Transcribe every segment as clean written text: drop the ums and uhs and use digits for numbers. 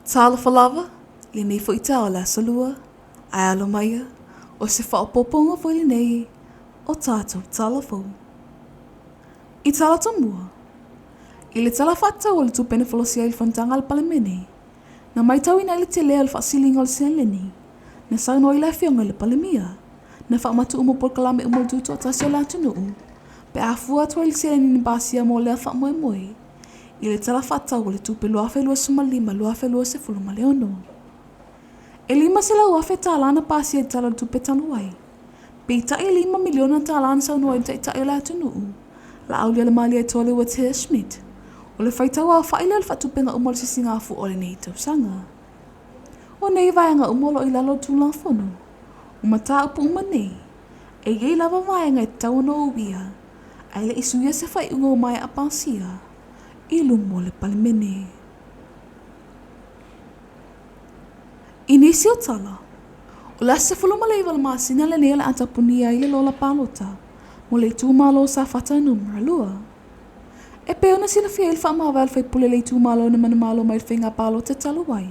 Talofa lava, lenei foi taeao o le Aso Lua, ae alo maia, o se faaopoopoga foi lenei o tatou tala fou. I tala tomua, i le Tala Faatatau o le Tupe na folasia i le Fonotaga a le Palemene, na matauina ai le tele o le faasiliga o le seleni na saunoa ai le Afioga i le Palemia, na faamatuu mo polokalame uma o le tutoatasi o le atunuu pe a fua atu ai le seleni na pasia mo lea faamoemoe i le Tala Faatatau o le Tupe 2025/2026. E $500,000 tala na pasia i le Tala o le Tupe talu ai, peitai e $5 miliona tala na saunoa ai le Taitai o le atunuu, Laaulialemalietoa Leuatea Schmidt, o le faitau aofai lea o le faatupega uma o le sisigafua o lenei tausaga. O nei vaega uma o lo o i lalo o le Tulafono, o mataupu uma nei, e i ai lava vaega e tatau ona uia, ae le i suia se faaiuga ua maea pasia i luma o le Palemene. I nisi o tala, o le aso 19 o le masina lenei o le a tapunia ai le lola palota mo le itumalo o Safata Numera 2. E pei ona silafia ai le faamavae a le faipule i le itumalo na manumalo mai i le faiga palota talu ai,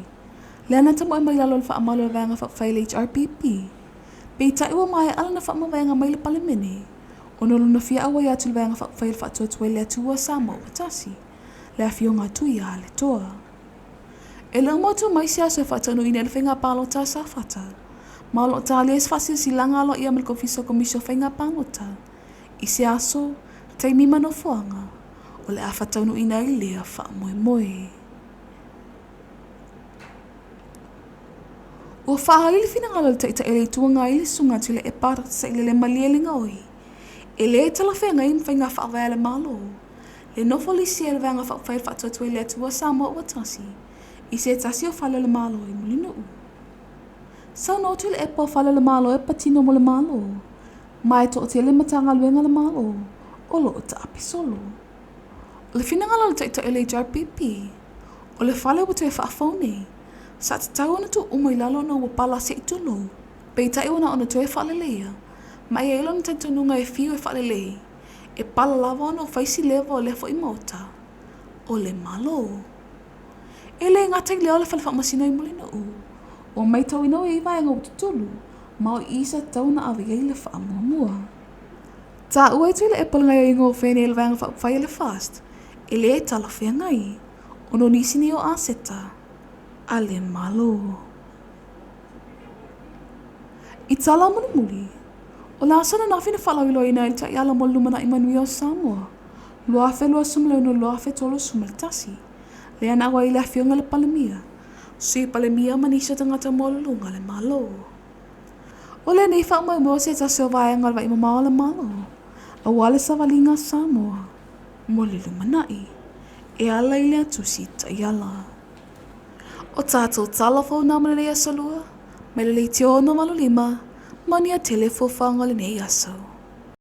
lea na tamoe mai i lalo o le faamalu a le Vaega Faaupufai a le HRPP. Peitai ua maea lana faamavaega mai le Palemene ona o lona fia auai atu i le Vaega Faaupufai o le Faatuatua i le Atua Samoa ua Tasi, le Afioga a Tuialetoa. E le o mautu mai se aso e faataunuuina ai le faiga palota a Safata, ma o lo o talia se faasilasilaga aloaia mai le Ofisa o Komisi o Faiga Palota i se aso, taimi ma nofoaga o le a faataunuuina ai lea faamoemoe. Ua faaali le finagalo o le Taitai o le Itu Agai i le Susuga Tuilaepa Sailele Malielegaoi, e le talafeagai ma faiga faavae a le Malo, le nofo lisi ai o le Vaega Faaupufai o le Faatuatua i le Atua Samoa ua Tasi i se tasi o fale o le Malo i Mulinuu. Saunoa Tuilaepa o fale o le Malo e patino mo le Malo, ma e toatele Matagaluega a le Malo o lo o taape solo. O le finagalo o le Taitai o le HRPP, o le fale ua toe faafou nei, sa tatau ona tuu uma i lalo ona ua pala se i tulou, peitai ua na ona toe faaleleia, ma e i ai lona talitonuga e fiu e faalelei, e pala lava ona ua fai si leva o lea foi maota o le Malo. E le gata i lea o le fale faamasino i Mulinuu, ua matauina ua i ai vaega ua tutulu, ma o i sa tatau ona ave i ai le faamuamua. Taua e Tuilaepa le gaoioiga o fea nei le Vaega Faaupufai a le FAST e le talafeagai ona o nisi nei o aseta a le Malo. I tala mulimuli, o le aso ananafi na faalauiloaina ai le Taiala mo le Lumanai Manuia o Samoa 2026-2031, lea na auai ai le Afioga i le Palemia, Sui Palemia ma nisi o tagata maualuluga a le Malo. O lenei faamoemoe o se tasi o vaega o le vaimamao a le Malo aua le savaliga a Samoa mo le lumanai e ala i lea tusi taiala. O tatou tala fou na mo lenei aso lua, mai le leitio 685, manuia tele fuafuaga o lenei aso.